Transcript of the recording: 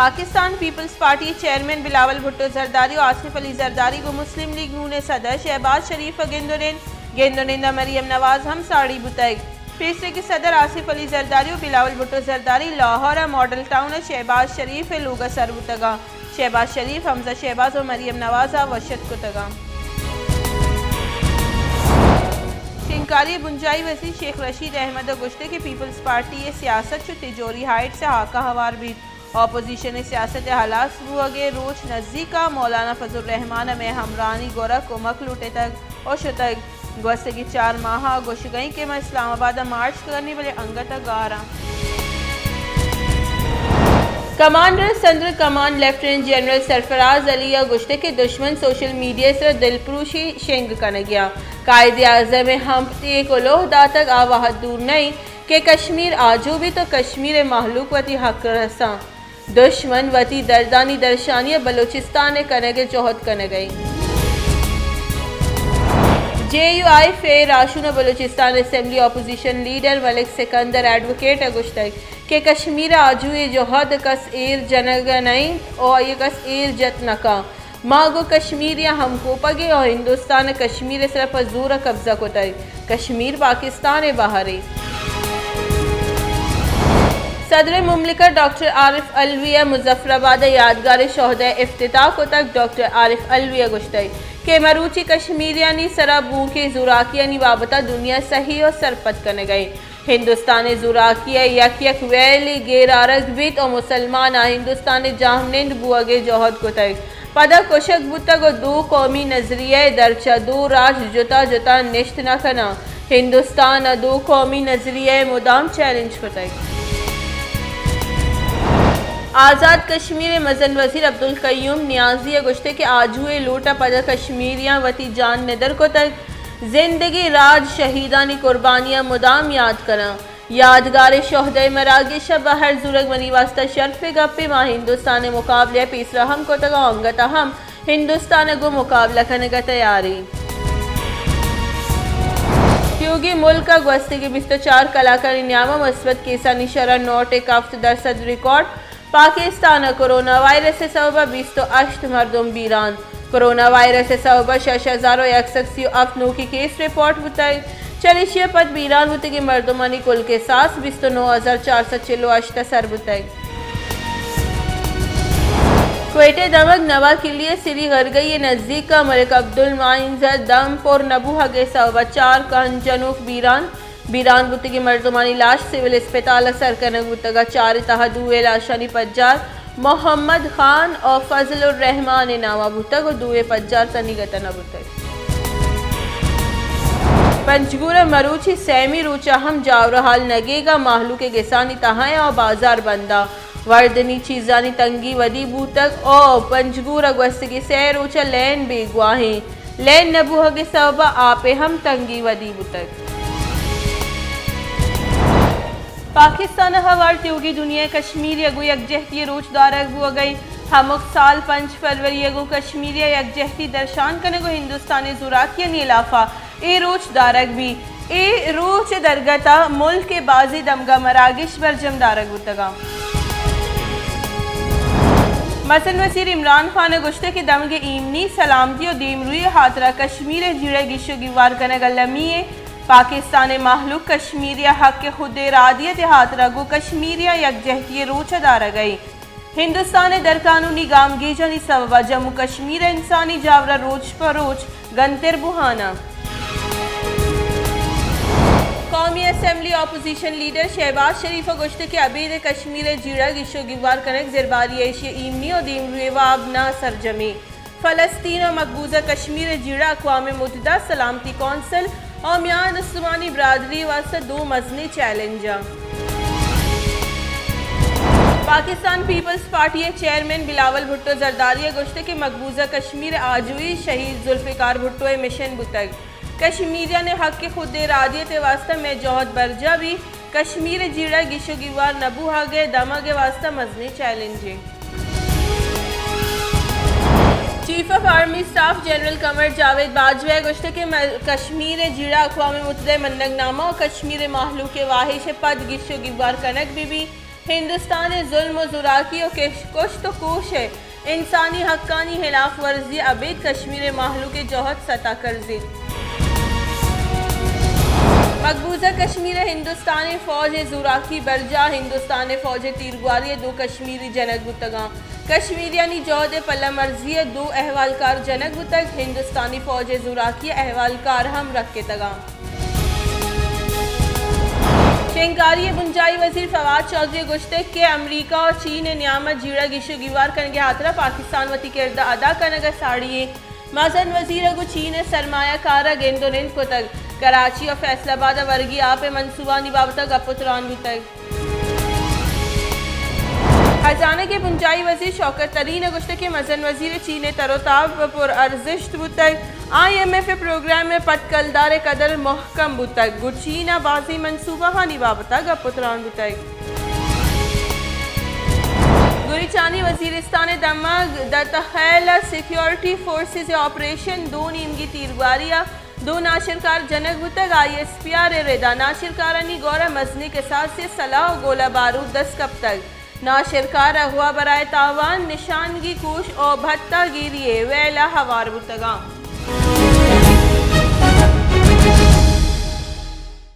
Pakistan Peoples party ءِ چیئرمین بلاول بھٹو زرداری ءُ آصف علی زرداری گوں مسلم لیگ نون ءِ صدر شہباز شریف ءَ گند ءُ نند، گند ءُ نند ءَ مریم نواز ہم ساڑی بوتگ۔ پیسریگیں صدر آصف علی زرداری ءُ بلاول بھٹو زرداری لاہور ءِ ماڈل ٹاؤن ءَ شہباز شریف ءِ لوگ ءَ سر بوتگ اَنت۔ شہباز شریف، حمزہ شہباز ءُ مریم نواز ءَ وش اتک کتگ اَنت۔ شنگکاری ءِ بنجاہی وزیر شیخ رشید احمد ءَ گوشتگ کہ پیپلز پارٹی ءِ سیاست چو تجوری ہائٹس ءِ ہاک ءَ ہوار بیت۔ اپوزیشن ءِ سیاست ءِ ہلاس بوگ ءِ روچ نزیک ءَ، مولانا فضل الرحمان ءَ مئے ہمراہانی گورا کمک لوٹتگ ءُ شتگ۔ گوستگیں چار ماہ ءَ گوشگ ءَ اِنت کہ ما اسلام آباد ءَ مارچ کنیں، بلے انگت ءَ گار آں۔ Commander central command lieutenant general Sarfaraz Ali ءَ گوشتگ کہ دشمن سوشل میڈیا ءِ سرا دلپروشی شنگ کنگ ءَ اَنت۔ قائد اعظم ءِ ہمپتی ءَ کلوہ داتگ، آ وہد دور نہ اِنت کہ کشمیر آجو بیت ءُ کشمیر ءِ مہلوک وتی حق ءَ رساں۔ دشمن وتی دردانی درشانی ءَ بلوچستان ءِ کنگ ءِ جہد کنگ ءَ اِنت۔ جے یو آئی فے ءِ راہشون ءُ بلوچستان اسمبلی اپوزیشن لیڈر ملک سکندر ایڈووکیٹ ءَ گوشتگ کہ کشمیر ءِ آجوئی ءِ جہد ءَ کس ایر جنگ ءَ نہ اِنت ءُ آئی ءَ کس ایر جت نہ کنت۔ ما گوں کشمیریاں ہمکوپگ ایں ءُ ہندوستان ءَ کشمیر ءِ سرا پہ زور ءَ قبضہ کتگ۔ کشمیر پاکستان ءِ بہرے۔ صدر مملکت ڈاکٹر عارف علوی ءَ مظفر آباد ءَ یادگار شہداء افتتاح کتگ۔ ڈاکٹر عارف علوی ءَ گوشتگ کہ مروچی کشمیریانی سرا بوؤکیں زوراکیانی بابت ءَ دنیا سہی ءُ سرپد کنگ ءَ اِنت۔ ہندوستان ءِ زوراکی ءِ یک یک ویلی گیر آرگ بیت ءُ مسلماناں ہندوستان ءِ جاہمنند بوگ ءِ جہد کتگ۔ پدا کشگ بوتگ ءُ دو قومی نظریہ ءِ درچ ءَ دو راج جتا جتا نشت نہ کناں۔ ہندوستان ءَ دو قومی نظریہ ءَ مدام چیلنج کتگ۔ آزاد کشمیر ءِ مزن وزیر عبدالقیوم نیازی ءَ گوشتگ کہ آجوئی ءِ لوٹ ءَ پدا کشمیریاں وتی جان ندر کتگ۔ زندگیں راج شہیدانی قربانیاں مدام یات کناں۔ یادگار شہداء مراگش ءَ بہر زورگ منی واستہ شرف ءِ گپے۔ ما ہندوستان ءِ مقابلہ ءَ پیسرا ہم کتگ ءُ انگت ءَ ہم ہندوستان ءَ گوں مقابلہ کنگ ءَ تیار ایں۔ تیوگیں ملک ءَ گوستگیں بیست ءُ چار کلاکانی نیام ءَ مثبت کیسانی شرح نو ٹک ہفت درسد ریکارڈ۔ پاکستان ءَ کرونا وائرس ءِ سبب ءَ بیست ءُ ہشت مردم بیران۔ کرونا وائرس ءِ سبب ءَ شش ہزار ءُ یک سد سی ءُ ہفت نوکیں کیس رپورٹ بوتگ۔ چریشی ءَ پد بیران بوتگیں مردمانی کل کساس بیست ءُ نو ہزار چار سد چل ءُ ہشت ءَ سر بوتگ۔ کوئٹہ ءِ دمگ نوا کلی ءِ سری غرگئی ءِ نزیک ءَ ملک عبدالمعین ءِ دم پر نہ بوہگ ءِ سبب ءَ چار کہن جنوک بیران۔ بیران بوتگیں مردمانی لاش سول اسپتال ءَ سر کنگ بوتگ ءُ چار ءِ تہا دوئیں لاشانی پجار محمد خان ءُ فضل الرحمان ءِ نام ءَ بوتگ ءُ دوئیں پجار تنیگتہ نہ بوتگ۔ پنجگور ءَ مروچی سیمی روچ ءَ ہم جاور ءُ ہال نگیگ ءَ مہلوک ءِ گسانی تہا ءَ بازار بند ءَ وردنی چیزانی تنگی ودی بوتگ ءُ پنجگور ءَ گوستگیں سئے روچ ءَ لین بیگواہیں۔ لین نہ بوہگ ءِ سبب ءَ آپ ءِ ہم تنگی ودی بوتگ۔ پاکستان ءَ ہوار تیوگیں دنیا ءَ کشمیر ءَ گوں یکجہتی ءِ روچ دارگ بوگ ءَ اِنت۔ ہمک سال پنچ فروری ءَ گوں کشمیر ءَ یکجہتی درشان کنگ ءُ ہندوستان ءِ زوراکیانی ہلاف ءَ اے روچ دارگ بیت۔ اے روچ ءِ درگت ءَ ملک ءِ بازیں دمگاں مراگش برجم دارگ بوتگ اَنت۔ مزن وزیر عمران خان ءَ گوشتگ کہ دمگ ءِ ایمنی، سلامتی ءُ دیمروئی ءِ ہاترا کشمیر ءِ جیڑہ گیش ءُ گیوار کنگ المی اِنت۔ پاکستان ءِ مہلوک کشمیری ءِ حق خود ارادیت ءِ ہاترا گوں کشمیریاں یکجہتی ءِ روچ ءَ دارگ ءَ اِنت۔ ہندوستان ءِ درقانونی گامگیجانی سبب ءَ جموں کشمیر ءِ انسانی جاور ءَ روچ پہ روچ گنتر بوہان اَنت۔ قومی اسمبلی اپوزیشن لیڈر شہباز شریف ءَ گوشتگ کہ ابید ءَ کشمیر ءِ جیڑہ گیش ءُ گیوار کنگ زرباری ءَ ایشی ءِ ایمنی ءُ دیمروئی ءِ واب نہ سرجمیں۔ فلسطین ءُ مقبوضہ کشمیر ءِ جیڑہ اقوام متحدہ سلامتی کونسل ءُ میان استمانی برادری ءِ واستہ دو مزنیں چیلنج اَنت۔ پاکستان پیپلز پارٹی ءِ چیئرمین بلاول بھٹو زرداری ءَ گوشتگ کہ مقبوضہ کشمیر ءِ آجوئی شہید ذوالفقار بھٹو ءِ مشن بوتگ۔ کشمیریان ءِ حق خود ارادیت ءِ واستہ مئے جہد برجاہ بیت۔ کشمیر ءِ جیڑہ گیش ءُ گیوار نہ بوہگ ءِ دمگ ءِ واستہ مزنیں چیلنجے۔ Chief of army staff general Qamar Javed Bajwa ءَ گوشتگ کہ م-، کشمیر ءِ جیڑہ اقوام متحدہ ءِ منگ نامہ ءُ کشمیر ءِ مہلوک ءِ واہش ءِ پد گیش ءُ گیوار کنگ بہ بیت۔ ہندوستان ءِ ظلم ءُ زوراکی ءُ کش-، کشت ءُ کوش ءِ انسانی حقانی ہلاف ورزی ءَ ابید کشمیر ءِ مہلوک ءِ جہد ستا کرزیت۔ مقبوضہ کشمیر ءَ ہندوستان ءِ فوج ءِ زوراکی، برجاہ ہندوستان ءِ فوج ءِ تیرگواری ءَ دو کشمیری جنگ بوتگاں۔ کشمیریانی جہد ءِ پلہ مرزی ءَ دو احوالکار جنگ بوتگ، ہندوستانی فوج ءِ زوراکی ءَ احوالکار ہم رکتگاں۔ شنگکاری ءِ بنجاہی وزیر فواد چوہدری ءَ گوشتگ کہ امریکہ ءُ چین ءِ نیام ءَ جیڑہ گیش ءُ گیوار کنگ ءِ ہاترا پاکستان وتی کرد ءَ ادا کنگ ءَ ساڑی ایں۔ مزن وزیر ءَ گوں چین ءِ سرمایہ کار ءَ گند ءُ نند کتگ۔ کراچی ءُ فیصل آباد ءَ ورگی آپ ءِ منصوبہانی بابت ءَ گپ ءُ تران بوتگ۔ خزانگ ءِ بنجاہی وزیر شوکت ترین ءَ گوشتگ کہ مزن وزیر ءِ چین ءِ تر ءُ تاب پر ارزشت بوتگ، آئی ایم ایف ءِ پروگرام ءِ پٹ کلدار ءِ قدر مہکم بوتگ، گوں چین ءَ بازیں منصوبہانی بابت ءَ گپ ءُ تران بوتگ۔ گریچانی وزیرستان ءِ دمگ دتخیل ءَ سیکیورٹی فورسز ءِ آپریشن، دو نیمگی تیرگواری ءَ دو ناشرکار جنگ بوتگ، آئی ایس پی آر ءِ ردا ناشرکارانی گورا مزنیں کساسے سلاہ ءُ گولہ بارود دست کپتگ۔ ناشرکار اغوا برائے تاوان، نشانگی کوش ءُ بھتہ گیری ءِ ویل ءَ ہوار بوتگاں۔